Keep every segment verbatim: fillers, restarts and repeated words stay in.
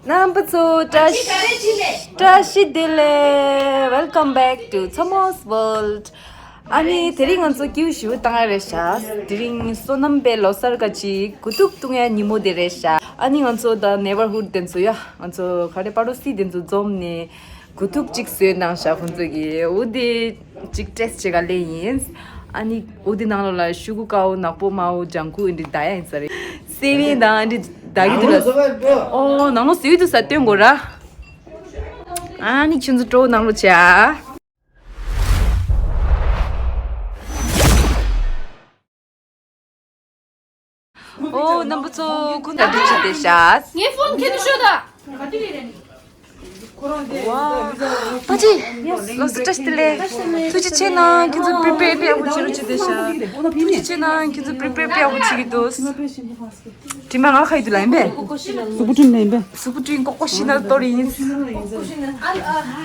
རྣམ་པ་ཚོ་བཀྲ་ཤིས་བཀྲ་ཤིས་བདེ་ལེགས། Welcome back to Chomo's World. ཨ་ནི་དེ་རིང་ང་ཚོ་ཀེའུ་ཞུ་བཏང་ཡ་རེད་ཤག་དེ་རིང་སོ་ནམ་པའི་ལོ་གསར་ག་ཅིག་གུ་ཐུག་བཏུང་ཡ་ཉིན་མོ་དེ་རེད་ཤག་ཨ་ནི་ང་ཚོ་ད་ནེ་བར་ཧུཌ་དེ་ཚོ་ཡ། ང་ཚོ་ག་རེ་པ་རོ་སི་དེ་ཚོ་འཛོམས་ནས་གུ་ཐུག་ཅིག་བཟོས་གནང་ཤག་ཁོང་ཚོ་གིས། འོ་དེ་ཅིག་ཊེ་སི་ཊི་བྱེད་ག་སླེབས་ཡིན། ཨ་ནི་འོ་དེ་ནང་ལོགས་ལ་ཤུ་གུ་དཀར་པོ་ནག་པོ་དམར་པོ་ལྗང་ཁུ་འདི་འདྲ་ཡ་ཡིན་ས་རེད། སེ་བན་དང་འདི་འདྲ་གི་འདུག་ལ། ཨོ་ནང་ལོགས་སེ་བན་དུ་ས་སྟོན་དགོས་ར། ཨ་ནི་ཁྱོད་ཚོ་སྤྲོ་བོ་གནང་རོགས་བྱས་ཨ། ཨོ་རྣམ་པ་ཚོ་ཁོང་ད་འདི་བྱས་ཏེ་ཤག་ངའི་ཕོན་ཁྱེར་ཤོག་ད། ཝ། པ་ཅི། ལོ་གསར་བཀྲ་ཤིས་བདེ་ལེགས། ཐུགས་རྗེ་ཆེ་གནང་། ཁྱེད་ཚོ་པི་རི་པེར་དཔེ་ཡག་པོ་བྱེད་རོགས་བྱས་ཏེ་ཤག་ཐུགས་རྗེ་ཆེ་གནང་། ཁྱེད་ཚོ་པི་རི་པེར་དཔེ་ཡག་པོ་བྱེད་ཀྱི་འདུག་དྲི་མ་ང་ཁ་ཡི་དུ་ལ་ཡིན་པས། གཟུགས་པོ་བསྐྲུན་ལ་ཡིན་པས། གཟུགས་པོ་བསྐྲུན་ཀོ་ཀོ་ཤི་ན་གཏོར་ཡིན།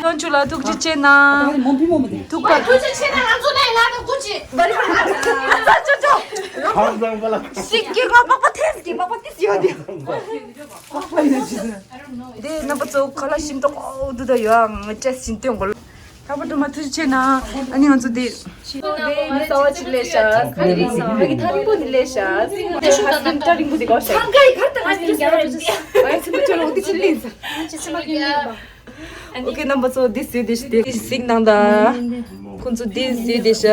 ཡོན་ཆུ་ལ་ཐུགས་རྗེ་ཆེ་གནང་། ཐུག་པ། ཐུགས་རྗེ་ཆེ་གནང་། ང་ཚོ་ལ་ཡིན་ལ་ད་ཀུ་ཅི། ཁང་བཟང་པ་ལ། ཤིག་གི་ང་པགས་པ་ཐེབས་ཀྱི་པགས་པ་ཏིས་ཡོད་དེ། དེ་རྣམ་པ་ཚོ་ཁ་ལག་ཞིམ་ཏོག་འདུག་ད་ཡོད་ང་ཅེས་ཞིམ་སྟོན་གོ་ལ། ལྷག་པར་དུ་མ་ཐུགས་རྗེ་ཆེ་གནང་། ཨ་ནི་ང་ཚོ་དེ། དེ་མི་གསར་བ་ཅིག་སླེབས་ཤག་ཨ་ནི་ཐག་རིང་པོ་ནས་སླེབས་ཤག་ཨ་ནི་ཧ་སི་བེན་ཐག་རིང་པོ་དེ་གོ་ཤག་ཨ་ནི་ཚིག་པ་ཅོ་ལོག་དེ་ཅི་ལིན་ས། ཨོ་ཁེ་རྣམ་པ་ཚོ་འདི་བཟོས་དེ་ཤི་དེ་གཟིགས་གནང་ད། ཁོང་ཚོ་འདི་བཟོས་དེ་ཤག་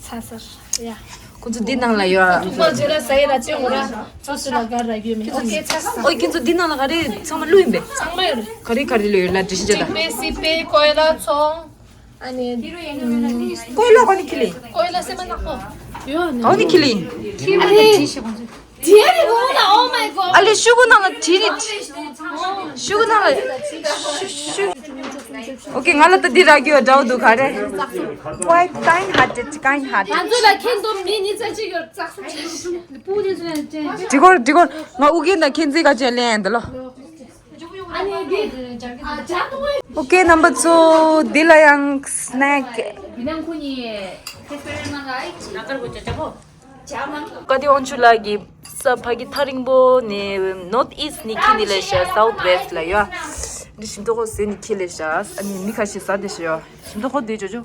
ཚ་ས་ཡ། ཁོང་ཚོ་འདི་ནང་ལ་ཡོད། ཐུག་པ་ཇེ་ལ་ས་ཡ་ལ་ཅེ་འོ་ར། ཚོ་སུ་ལ་ག་ར་གི་མི་ཁོང་ཚོ་ཚ་ས། ཨོ་ཁྱེད་ཚོ་འདི་ནང་ལ་ག་རེ་ཚང་མ་བླུགས་ཡིན་པས། ཚང་མ་ཡོད་རེད། ག་རེ་ག་རེ་ལོས་ཡོད་ལ་འདྲི་ཤི་ཅེ་ད། པེ་སི་པེ་ཀོའི་ལ་ཚོང་། ཨ་ནི། ཀོའི་ལ་ག་ནི་ཁི་ལི། ཀོའི་ལ་སེ་མ་ནག་པོ། ཡོད་ནི། ག་ནི་ཁི་ལི། ཁི་ལི། ཇེ་རི་གོང་ལ། Oh my god. ཨ་ལེ་ཤུ་གུ་ནང་ལ་དྲི་རི། ཤུ་གུ་ནང་ལ་ཤུ་ཤུ། ཨོ་ཁེ་ང་ལ་ད་འདི་རག་རྒྱུ་འདྲ་བོ་འདུག་ག་རེ། Quite kind hearted, kind hearted. ང་ཚོ་ལ་ཁྱེད་ཚོ་མི་ཉིས་བརྩེགས་གཅིག་ཡོད་རྩག་སོ་ཆེ་ཤོས། འགྲིག་གོ་འགྲིག་གོ་ང་ཨུ་རྒྱན་དང་མཁྱེན་བརྩེ་ག་ཅན་ལེན་ཡིན་ད་ལོ། ཨོ་ཁེ་རྣམ་པ་ཚོ་འདི་ལ་ཡང་སི་ནེག་ཀ་དེ་ཝང་ཆུ་ལགས་ཀྱི་ས་ཕ་གི་ཐག་རིང་པོ་ནས་North East ནས་ཁྱེར་ནས་སླེབས་ཤག South West ལ་ཡོད། འདི་ཞིམ་ཏོག་ཁོ་བཟོས་ནས་ཁྱེར་སླེབས་ཤག་ཨ་ནི་མི་ཁ་ཤས་ཟ་བསྡད་ཤག་ཡོད། ཞིམ་ཏོག་ཁོ་དེ་ཅོ་ཅོ།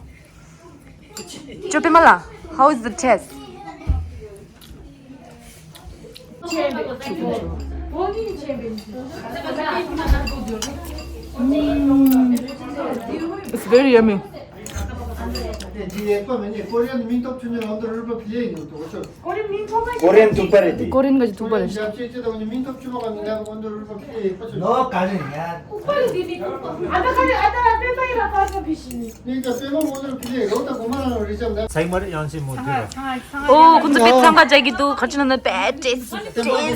ཅོ་པེ་མ་ལ། How is the taste? It's very yummy. ཀོ་རེན་ཐུག་པ་རེད་དེ། ཀོ་རེན་ག་ཅིག་ཐུག་པ་རེད། ནོ་ག་རེ་ཡ། ཨོ་ཁོང་ཚོ་དཔེ་འཚང་ཁ་རྒྱག་གི་འདུག་ག་ཅི་ན་ན་དཔེ་ཊེ་སི་ཊི་ཊེ་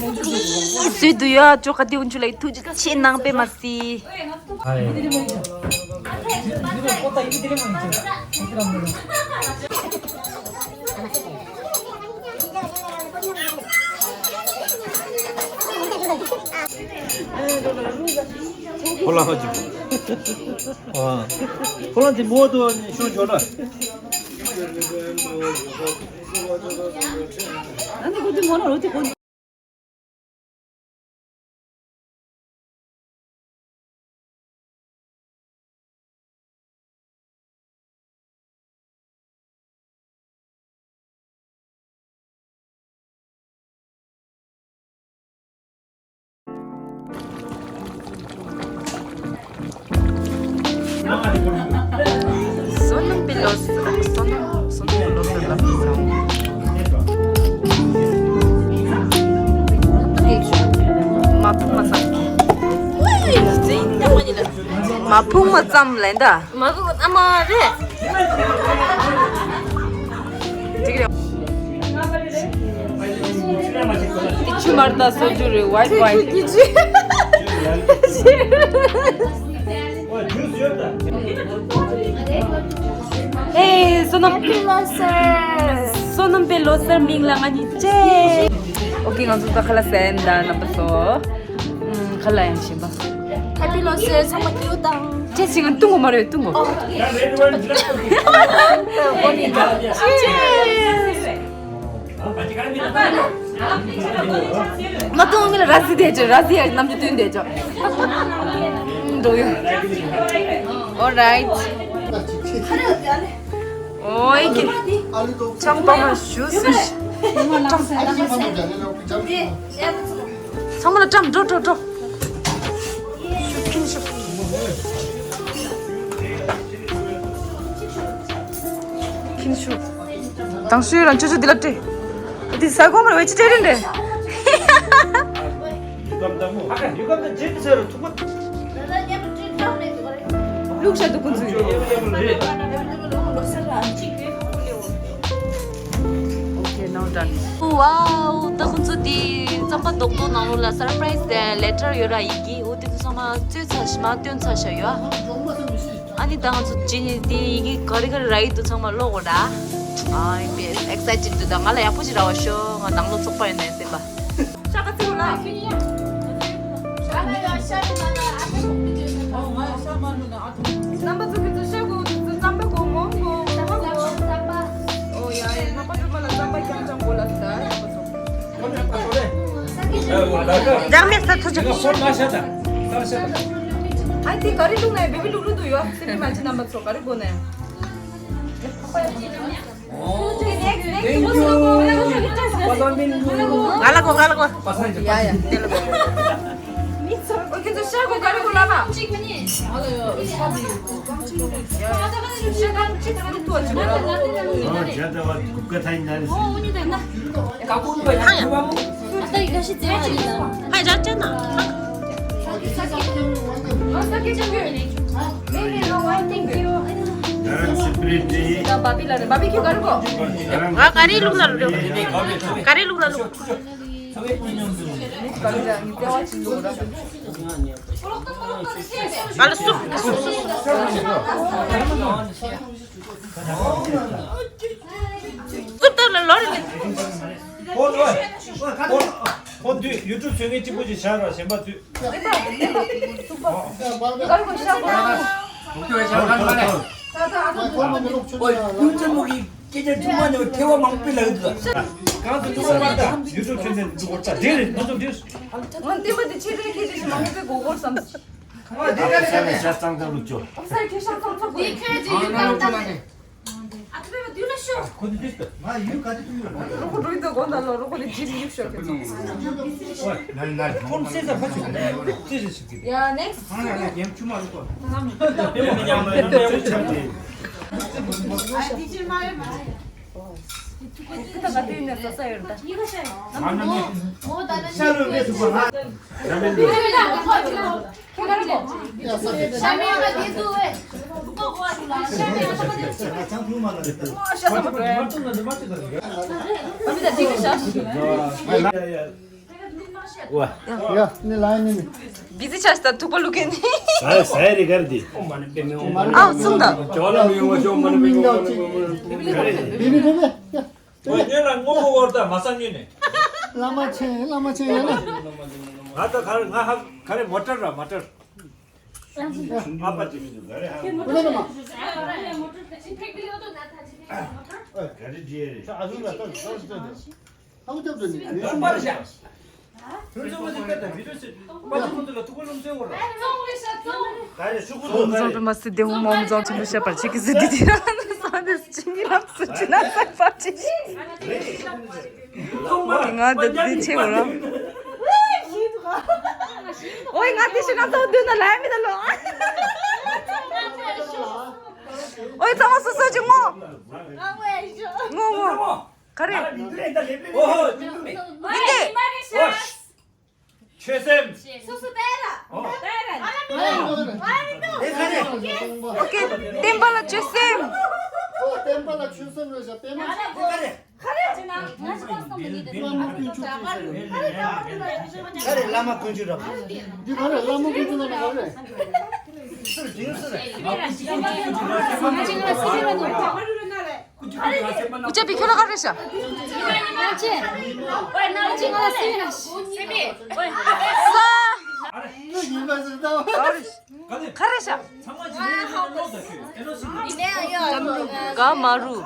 སི་ཊི་བཟོས་འདུག་ཡ། ཅོ་ག་དེ་ཝང་ཆུ་ལགས་ཐུགས་རྗེ་ཆེ་གནང་། དཔེ་མ་སྲིད། ཁོ་ལ་ཧ་ཅི། ཨ། ཁོ་ལ་དེ་མོ་དུ་ཤོ་ཇོ་ལ། ཨ་ནི་ཁོ་དེ་མོ་ལ་རོ་དེ་ཁོ། བསོད་ནམས་པའི་ལོ་གསར། བསོད་ནམས། བསོད་ནམས་ལོ་གསར་ལ་བསོད་ནམས། མ་ཕུང་མ་ཙམ། མ་ཕུང་མ་ཙམ་ལེན་ད། མ་ཕུང་ཨ་མ་རེད། འདི་ཆུ་མར་ད་སོ་ཇུ་རེད། ཝའི་ཊི་ཝའི་ཊི། ཨེ། བསོད་ནམས། བསོད་ནམས་པའི་ལོ་གསར་མིང་ལ་ང་གཉིས་ཅེ། ཨོ་ཁེ་ང་ཚོ་ད་ཁ་ལག་ཟ་ཡིན་ད་རྣམ་པ་ཚོ། ཁ་ལག་ཡང་ཞིམ་པ། ཧེ་པི་ལོ་གསར། ཚང་མ་ཀེའུ་དང་། ཅེ་ཞིག་ང་བཏུང་གོ་མ་རེད། བཏུང་གོ། ཅེ། མ་གཏོང་ངེད་ལ་ར་བཟི་དེ་ཅོ་ར་བཟི་ཡ་ནམ་རྒྱུན་སྟོན་དེ་ཅོ། འགྲོ་ཡོད། All right. ཨོའི་ཀི། ཆང་པ་མ་ཞུ་སུ་ཤི། ཚང་མ་ལ་བཀྲམ་འགྲོ་འགྲོ་འགྲོ། ཁྱིམ་ཤུགས། ཁྱིམ་ཤུགས། དང་ཤུལ་རང་ཆུ་ཆུ་འདི་ལ་སྤྲད། འདི་ས་གོང་མར་བེད་སྤྱད་རིན་རེད། ལུག་ཤ་དུ་ཀུན་ཚུལ། Okay, now done. Wow, ད་ཁོང་ཚོ་དེ་རྩམ་པ་རྡོག་རྡོག་ནང་ལོགས་ལ་surprise letter ཡོད་ར། ཡི་གེ་འོ་དེ་ཚོ་ཚང་མ་བཙོས་ཚར་ཞིག་མ་སྟོན་ཚར་ཤག་ཡོད། ཨ་ནི་ད་ང་ཚོ་རྗེས་ནས་དེ་ཡི་གེ་ག་རེ་ག་རེ་རག་གི་འདུག་ཚང་མ་ཀློག་དགོས་ར། ཨ་ཡིན་པས་excited འདུག་ད་ང་ལ་ཡག་པོ་ཞིག་རག་པ་ཤོག་ང་ནང་ལོགས་བཙོག་པ་ཡོད་ནའི་སེམས་པ། ཤ་ཁ་ཚིག་ལ། རྣམ་པ་ཚོ་ཁྱོད་ཚོ་ཤ་གོ་ཁྱོད་ཚོ་རྩམ་པ་གོ་རྩམ་པ་གོ་མོ་གོ་ཤ་ཁ་གོ། ཨོ་ཡ་ཡ་ནག་པ་ཐུབ་པ་ལ་རྩམ་པ་རྐྱང་རྐྱང་གོ་ལ་ཟེར་ད་རྣམ་པ་ཚོ། ལྗང་མེད་ས་ཐུ་ཅག་ཨ་དེ་ག་རེ་བླུགས་ན་ཡང་བེ་བི་བླུགས་བླུགས་འདུག་ཡོད་སེམས་མི་མ་བྱེད་རྣམ་པ་ཚོ་ག་རེ་དགོས་ན་ཡང་། Thank you. ང་ལ་གོ་ང་ལ་གོ། ཡ་ཡ་དེ་ལ་གོ། ཨོ་ཁྱེད་ཚོ་ཤ་གོ་ག་རེ་གོ་ལ་མ། ཤ་གང་གཅིག་ལུག་ཐུ་བ་ཅིག་གོ་ལ། ཨོ་ཇ་ད་བ་ཀུ་ཀ་ཐ་ཡིན་ན་རེ་སི། ཧ་ཡ། ཧ་ཡ་ཇ་ཅན་ན། ང་ག་རེ་བླུགས་ན་རུ། ག་རེ་བླུགས་ན་རུ། ང་ལ་སུབ་སུབ་སུབ། སུབ་ཏོ་ལ་ལོ་རེ། ཁོ་ཁོ་ཁོ་དུས་ཡུ་ཊུབ་བཟོ་མཁན་གཅིག་པོ་ཅིག་བཞག་ར་གཞན་པ་དུས། ཨོ་ཡུ་ཊུབ་གི་སྐད་ཆ་ཐུང་མ་ནས་ཐལ་བ་མང་པོ་ལབ་འདུག་གང་དུ་ཐུང་མ་མ་ད་ཡུ་ཊུབ་ཆེ་ནས་འདུག་གོ་ད་དེ་རེད་ང་ཚོ་དེ། ང་དེ་མ་དེ་ཆེ་དེ་ཁྱེད་དེ་ཞིག་མང་པོ་དགོས་གོ་བསམ། ཨ་ཁ་ས་ནས་ཤ་གཙང་དང་ལུག་ཅོ། ཨ་ཁ་ས་ཁྱེད་ཤ་གཙང་ཚོགས་དགོས། དེ་ཁྱོད་ཀྱི་ཡུལ་ལ་ད་ནས། ཨ་ཁ་ས་བ་དུས་ལ་ཤོག་ཁོ་དེ་དུས་ད། ང་ཡུལ་ག་དེ་དུས་ཡོད་ལ། རོ་ཁོ་རོ་ཡིན་ད་གོ་ད་ལོ་རོ་ཁོ་དེ་ཇིར་ཡུལ་ཤོག་ཁྱེད་ཚོ། ཁོང་སེ་ས་ཕ་ཆུ་ཁོང་ཡོད་ལ་ཅི་ཞིག་ཞིག་གི། ཡ་ནེགསི། ཨ་ཡ་ཡ་ཡ་ཆུ་མ་རུ་ཁོ། ཨ་དེ་ཕྱིར་མ་རེད་མ་རེད། ད་ག་དུས་ནས་ཟ་ས་ཡོད་ད། ཡ་ནི་ལ་ནི་ནི། བི་ཛི་ཆགས་ད་ཐུག་པ་ལུག་གན་ནི། ཟ་ཟ་རི་གར་དི། ཨའོ་གསུང་ད། ཇོ་ལ་མི་ཡོང་བ་ཇོ་མ་ནི་མི་ཡོང་བ་ནི་མི་ཡོང་བ་ནི་མི་ཡོང་བ་ནི། ཨོ་ཉོན་ལ་སྔོན་པོ་བོར་ད་མ་སང་ཉོན་ནས། བླ་མ་ཆེན་བླ་མ་ཆེན་ཡོད་ན། ང་ད་ག་རེ་ང་ཧ་ག་རེ་མོ་ཊར་ར་མ་ཊར། ཨ་པ་ཅི་མི་འདུག་ག་རེ་ཧ། ཀུན་ནས་མ། ག་རེ་བྱེད་རེད། ཨ་ཟུང་ལ་ལྟ་ལྟ་ལྟ་ལྟ། ཨ་ཁུ་རྒྱབ་ཏུ་ནི་ཡོད་ཤུགས་པར་བཞག་ཐོན་ཚོད་མ་ཟིན་པ་དང་བི་ཏོ་ཚེ་པ་ཚོ་ཁོང་ཚོ་ལ་ཐུགས་ཁུར་སློབ་ཚན་འོར། ད་རེ་ཤུ་གུ་ཚོ་ད་རེ། མ་སི་དེ་ཧུ་མོ་མཛོང་ཆེན་པོ་བཤད་པར་ཆེ་གི་སི་དི་དི་ར་ན་ས་དེ་སི་ཅི་ནི་ལབ་སུ་ཅི་ན་ས་པར་ཆེ་ཤི། ང་ད་དེ་ཆེ་བོ་ར། ཨོའི་ང་དེ་ཤི་ང་ཚོ་མདུན་ན་ལ་མི་ད་ལོ། ཨོའི་ཚང་མ་སོ་སོ་ཅིག་ངོ་། ངོ་ངོ། ག་རེ། ཨོ་ཧོ། མི་འདི། ཆོས་སེམས། སོ་སོ་ལྟ་ཡ་ལ། ཨོ། ལྟ་ཡ་ལ། ཨ་ལ་མི་འདུག་ཨ་ལ་མི་འདུག་ཨོ་ཀེ། བསྟན་པ་ལ་ཆོས་སེམས། ཨོ་བསྟན་པ་ལ་ཆོས་སེམས་རེད་ཤག་བསྟན་པ། ཨ་ལ་གོ། ག་རེ། ག་རེ་བྱེད་ན། ང་ཞི་བ་སོང་མི་འདུག་བླ་མ་དཀོན་མཆོག་ཆོས་སེམས་རེད། ག་རེ་བླ་མ་དཀོན་མཆོག་ར། འདི་ག་རེ་བླ་མ་དཀོན་མཆོག་ལ་ན་ག་རེ། སུར་ཇིང་སུར། ཀུ་ཅི་པི་ཁྱོད་ལ་ག་རེ་ཤ། ས། ག་རེ་ཤ། ག་མ་རུ།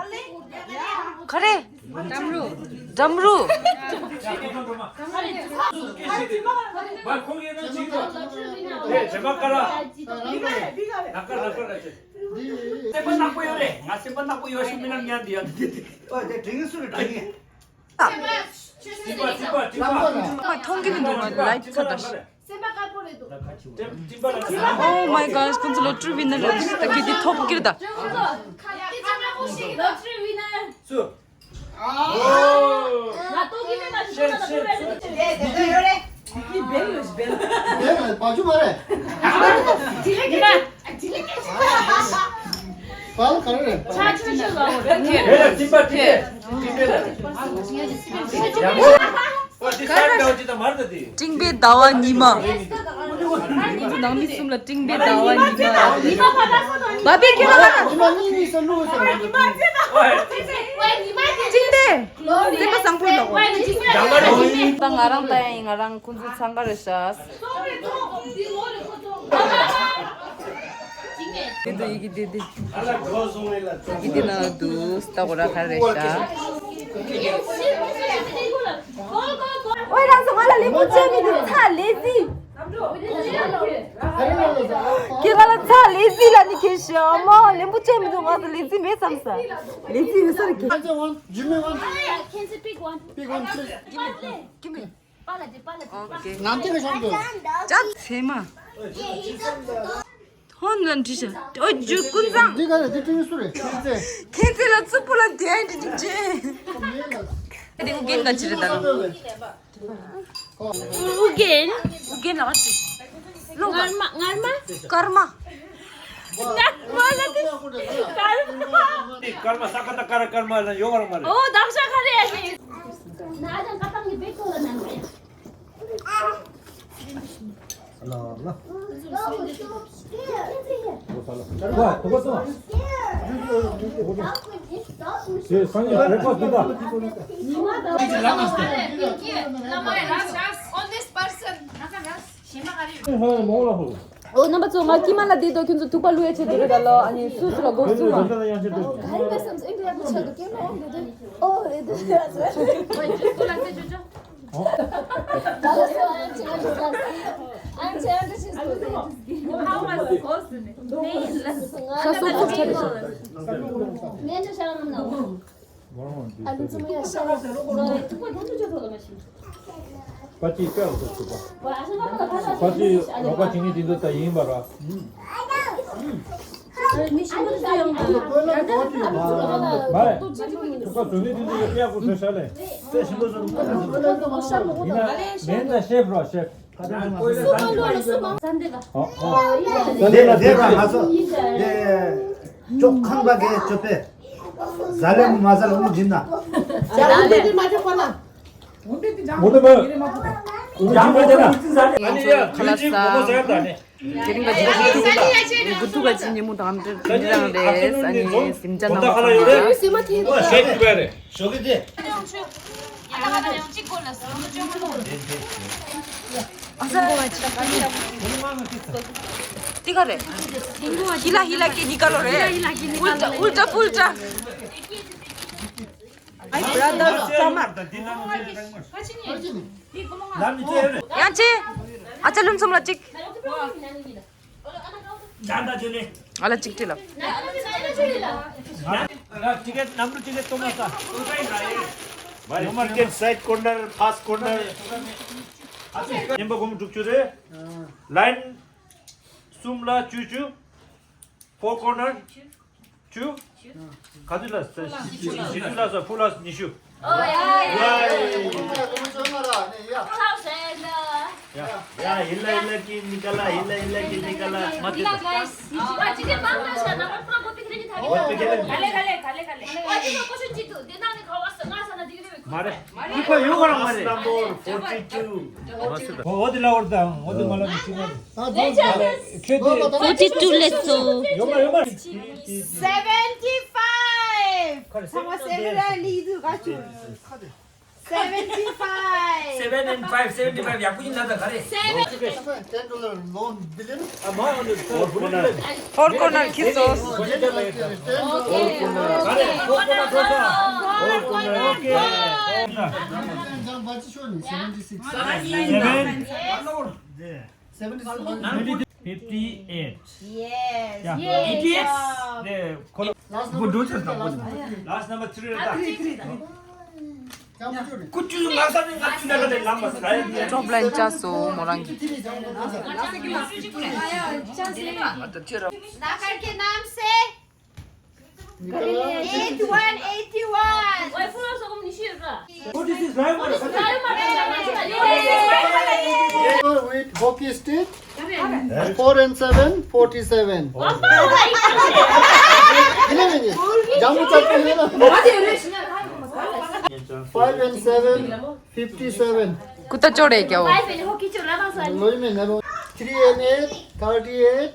ག་རེ། འགྲམ་རུ། འགྲམ་རུ། ཁོང་གིས་ན་ཅིག་ཏུ་དེ་ཇེ་མ་ཀ་ར་ན་ཀ་ན་ཀ་ར་ཅེ། སེམས་པ་ནག་པོ་ཡོད་རེད། ང་སེམས་པ་ནག་པོ་ཡོད་ཤི་མི་ནམ་ཉན་དེ་ཡ་དེ་དེ། ཨ་དེ་དྲི་ངན་སུ་རེད་དྲི་ངན། ཅིམ་པ་ཅིམ་པ་ཅིམ་པ། མཐོང་གི་མི་འདུག་ང་ལའིབ་ཚོ་འདྲ་ཞིག་སེམས་པ་དཀར་པོ་རེད་འདུག་ཅིམ་པ་ལ་ཅིམ་པ། Oh my gosh, ཁོང་ཚོ་ལོ་ཊི་རི་ཝི་ནར་རེད་འདུག་ད་གི་དེ་ཐོབ་ཀིར་ད། ལོ་ཊི་རི་ཝི་ནར། སུ། ང་ཏོག་གི་མེད་ན་ཤི་ན་ད་ཏོག་རེད། དེ་དེ་ཡོད་རེད། ཡི་བེལ་ལོ་བེལ། དེ་བ་ཇུ་མ་རེད། ཇི་ལེ་ཇི་ལེ། པཱ་ལགས་ག་རེ་རེད། ཆ་ཆོས་ཆོས་ལ། དེ་ལ་ཅིམ་པ་ཅིམ་པ་ཅིམ་པ་ལ། ཨོ་དེ་སར་ཀའོ་ཅི་ད་མར་ད་དེ། སྤྲིན་པའི་ཟླ་བ་ཉི་མ། ཁོང་ཚོ་ནང་མི་གསུམ་ལ་སྤྲིན་པའི་ཟླ་བ་ཉི་མ། ཉི་མ་པ་ད་སོ་དང་། བ་པའི་ཁྱོད་ལ། ཉི་མ་གཉིས་གཉིས་སུ་ལུས་སོང་། ཉི་མ་ཟེར་ད། སྤྲིན་པའི། སེམས་པ་བཟང་པོ་ལོག་ད་ང་རང་ལྟ་ཡ་ཡིན། ང་རང་ཁོང་ཚོ་འཚང་ཁ་རེད་ཤག་དེ་དུ་ཡི་གེ་དེ་དེ། ཡི་གེ་དེ་ན་དུ་ལྟ་གོ་ར་ཁ་རེད་ཤག་ཨོའི་རང་ཚོ་ང་ལ་ལེགས་པོ་བྱས་མི་འདུག་ཚ་ལེ་ཙི། ཁྱེད་ང་ལ་ཚ་ལེ་ཙི་ལ་ནི་ཁྱེད་ཤི་ཨ་མ་ལེགས་པོ་བྱས་མི་འདུག་ང་ཚོ་ལེ་ཙི་མེད་བསམ་ས། ལེ་ཙི་ཡོད་ས་རེད་ཁྱེད། Can you one? Jimmy one? Pick one, please. Give me. Give me. ཨོ་ཀེ། ནང་དེ་ག་ཤོག་འདུག་ཅག་ཚེ་མ། ཧོན་ལ་འདྲི་ཤ། ཨོ་ཇུ་ཀུན་བཟང་། འདི་ག་རེད། འདི་ཀྲིན་སུ་རེད། ཁྱེད་ཚེ། ཁྱེད་ཚེ་ལ་རྩུབ་པོ་ལ་དེ་ཨེ་འདྲི་འདྲི་བྱེད། འདི་ཨུ་རྒྱན་ག་ཅི་རེད་ད་ལོ། ཨུ་རྒྱན། ཨུ་རྒྱན་ལ་ག་ཅི། ལོ་ངར་མ་ངར་མ། ཀར་མ། ངར་མ་ལ་དེ། ཀར་མ། དེ་ཀར་མ་ས་ཀ་ད་ཀ་ར་ཀར་མ་ལ་ཡོ་ག་ར་མ་རེད། ཨོ་དག་ཤ་ག་རེ་ཨ་ནི། ན་ཅང་ཀ་ཏང་གི་བེ་ཁོ་ལ་ནང་ག་ཡ། ཨོ་རྣམ་པ་ཚོ། ང་ཀི་མ་ལ་དེ་དོ་ཁྱོད་ཚོ་ཐུག་པ་བླུ་ཡ་ཆེད་དུ་རེད་ད་ལོ། ཨ་ནི་སུ་སུ་ལ་སྒོ་སུ་ལ། ག་རེ་བས་སམ་སུ་ཨིན་དྲ་ཡ་ཆེད་དུ་ཀེ་མ་འོང་དེ་དོ། ཨོ་ཨེ་དོ། པ་ཅི་སྐྱོ་རུ་ཐུག་པ། པ་ཅི་རོགས་པ་བྱེད་མཁན་དེ་ཚོ་ད་ཡིན་པ་ར། མ་རེད། ཐུག་པ་བཟོ་མཁན་དེ་ཚོ་ཡོད་ཡག་པོ་བཟོས་ཤག་ལས། ཡིན་ན་མེན་ད་ཤེབ་རོ་ཤེབ། ཨོ་ཨོ། དེ་ལ་དེ་ར་ང་ཚོ་དེ་ཅོག་ཁང་པ་གས་ཅོ་པེ། ཟ་ལེ་མ་ཟ་ལེ་འུ་འཇིན་ན། ཟ་ལེ་མ་ཟ་ལེ། འུ་འཇིན་པ་དེ་ན། ཨ་ནི་ཡ་དུས་གཅིག་མོ་མོ་ཟ་ཡ་ད་ནི། དེ་རིང་ག་ཅིག་གུ་ཐུག་ག་ཅིག་ཉིན་མོ་དང་འདྲ་འདྲ་རང་རེད། ཨ་ནི་སེམས་ཅན་ནང་ཚང་མ། ཞོགས་ཀྱི་དེ། ཨ་ས། དེ་ག་རེད། ཧི་ལ་ཧི་ལ་ཀེ་ནི་ཀ་ལོ་རེད། ཨུལ་ཏ་ཨུལ་ཏ་ཕུལ་ཏ། My brother's stomach. ཡང་ཅི། ཨ་ཅག་ལུམ་སུམ་ལ་ཅིག་ཨ་ལ་ཅིག་ཏི་ལ། ཊི་ཀེ་ཊི་ནམ་བུ་ཊི་ཀེ་ཊི་ཏོ་མ་ས། Ticket side corner, first corner. ཉིན་པ་གོམ་དྲུག་ཅུ་རེད། ལའིན་གསུམ་ལ་བཅུ་བཅུ། Four corner བཅུ། ག་དུས་ལ་ས། བཞི་བཅུ་ལ་ས། ཕུ་ལ་ཉི་ཤུ། ཡ་ཡི་ལ་ཡི་ལ་ཀི་ནི་ཀ་ལ། ཡི་ལ་ཡི་ལ་ཀི་ནི་ཀ་ལ། མ་དེ་ད། མ་རེད། ཁྱི་ཁོ་ཡོང་བ་རང་མ་རེད། Number forty two. འོ་དེ་ལ་འོར་དང་འོ་དེ་མ་ལ་མི་ཤི་ན། ཁྱོད་དེ། Forty two ལས་སོ། ཡོང་མ་ཡོང་མ། Seventy five. ཚང་མ་སེ་ར་ལི་དུ་ག་ཆུ། Seventy five. Seven and five, seventy five. ཡག་པོ་ཡིན་ན་ད་ག་རེ། Seven. Ten dollar loan bill. Four corner kiss sauce. Okay. Four corner, four corner. Seventy six. Seven. Seventy six. Fifty eight. Yes. Yeah. Yes. Idiots. Job. The color. Last number three. Last number Last number three. three. कुछ चीज लासा नहीं, कुछ ना करे, लामा सारे दिया। Top line ཅག་སོ་མོ་རང་གི ना करके नाम से। Eight one eight one. What is this? Right? With hockey stick. Four and seven, forty seven. Eleven. Jamu chapti hai na. Five and seven, fifty seven. कुत्ता चोड़े क्या हो? Loi mein na. Three and eight, thirty eight.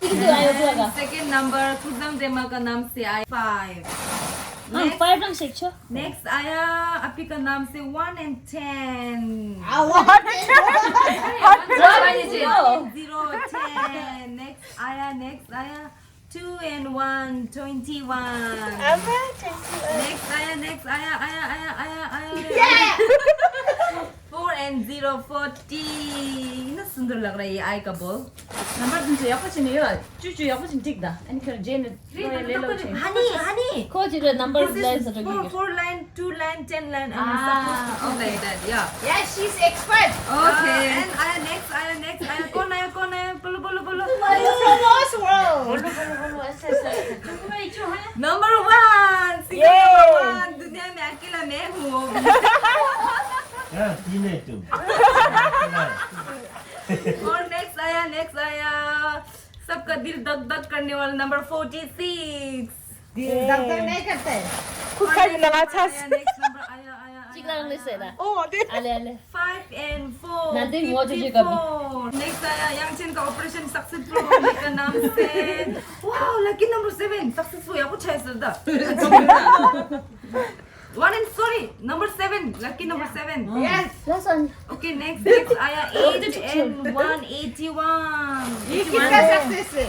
Second number खुदम देमा का नाम से आया five. हाँ, five रंग से छो. Next आया आपी का नाम से one and ten. Zero ten. Next आया, next आया two and one, twenty one. Next आया, next आया, आया, आया, आया, आया. Four and zero, forty. कितना सुंदर लग रहा है ये आई का बॉल. नंबर तुमसे याको चिन्ह यो. चुचु याको चिन्ह टिक दा. अनि खेर जेन. ले लो. Honey, honey. को zero number This line is सटो four, की. four line, two line, ten line. And Ah, it's supposed to be like that, yeah. Yeah, she's expert. Okay. And आया next, आया next, आया कौन आया, कौन आया? बोलो, बोलो, बोलो. Boss world. Number one. Single number one. दुनिया में अकेला मैं हूँ. 야, 니네 좀. और next आया, next आया सबका दिल धक धक करने वाला number forty six. दिल धक धक नहीं करता है. खुद का भी लगा था. Next number आया, आया, आया. चिकला रंग से दा. Oh, this आले आले. Five and four. Nothing more to Fifty pick up. Four. Next आया, यांगचेन का operation successful होने का नाम से. Wow, lucky number seven. Successful या कुछ है सर दा. One and, sorry, number seven. Lucky number seven. Yes. Last one. Okay, next, next आया eight and one, eighty one. ये किसका सक्सेस है?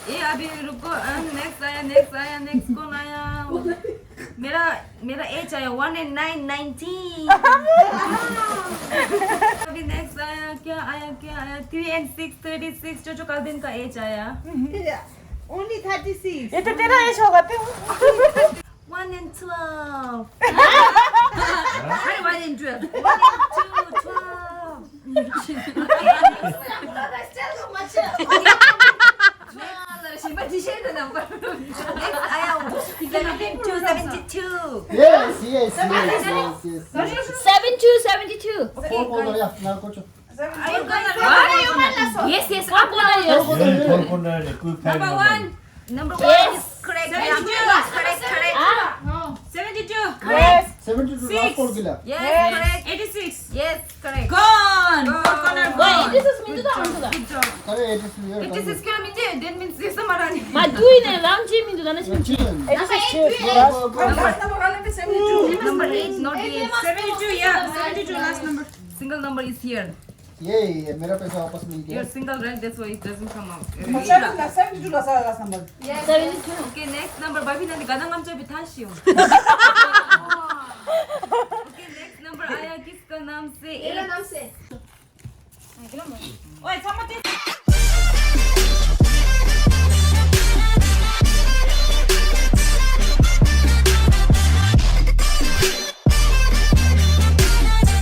ये अभी रुको. And next आया, next आया, next कौन आया? मेरा मेरा एज आया one and nine, nineteen. अभी नेक्स्ट आया, क्या आया, क्या आया? Three and six, thirty six. जो जो कल दिन का एज आया. Only thirty six. ये तो तेरा एज होगा. One and twelve. अरे, one and twelve. One and two, twelve. Next आया, seventy two, seventy two. Yes, yes, yes, yes, yes. Seven two, seven two. Four corner, yeah, now go to. Are you gonna Yes, yes, up on Four corner, 네, yes. 번 코너에 그 Number ܦ는 one. Number one is correct. Yeah, correct, correct. Ah, Seventy two. Correct. Seventy two, last four gila. Yes, correct. Eighty six. Yes, correct. Gone. Four corner 어, gone. This is Mindu 다 Mindu 다. Kare eighty three, yeah. It is scared me too. That means this is Maharani. 마 두이네 람지 Mindu 다네 지금. Chicken. Number eight. Go, go, go. Last number one is seventy two. Number eight, not eight. Seventy two, yeah. Seventy two, last number. Single number is here. ये, ये, मेरा पैसा वापस मिल गया. You're single, right? That's why it doesn't come out. Seventy two, last number. Seventy two. Okay, next number. भाभी ने गाना हम जब था शिव. Okay, next number आया किसका नाम से? मेरा नाम से. ओए, समझ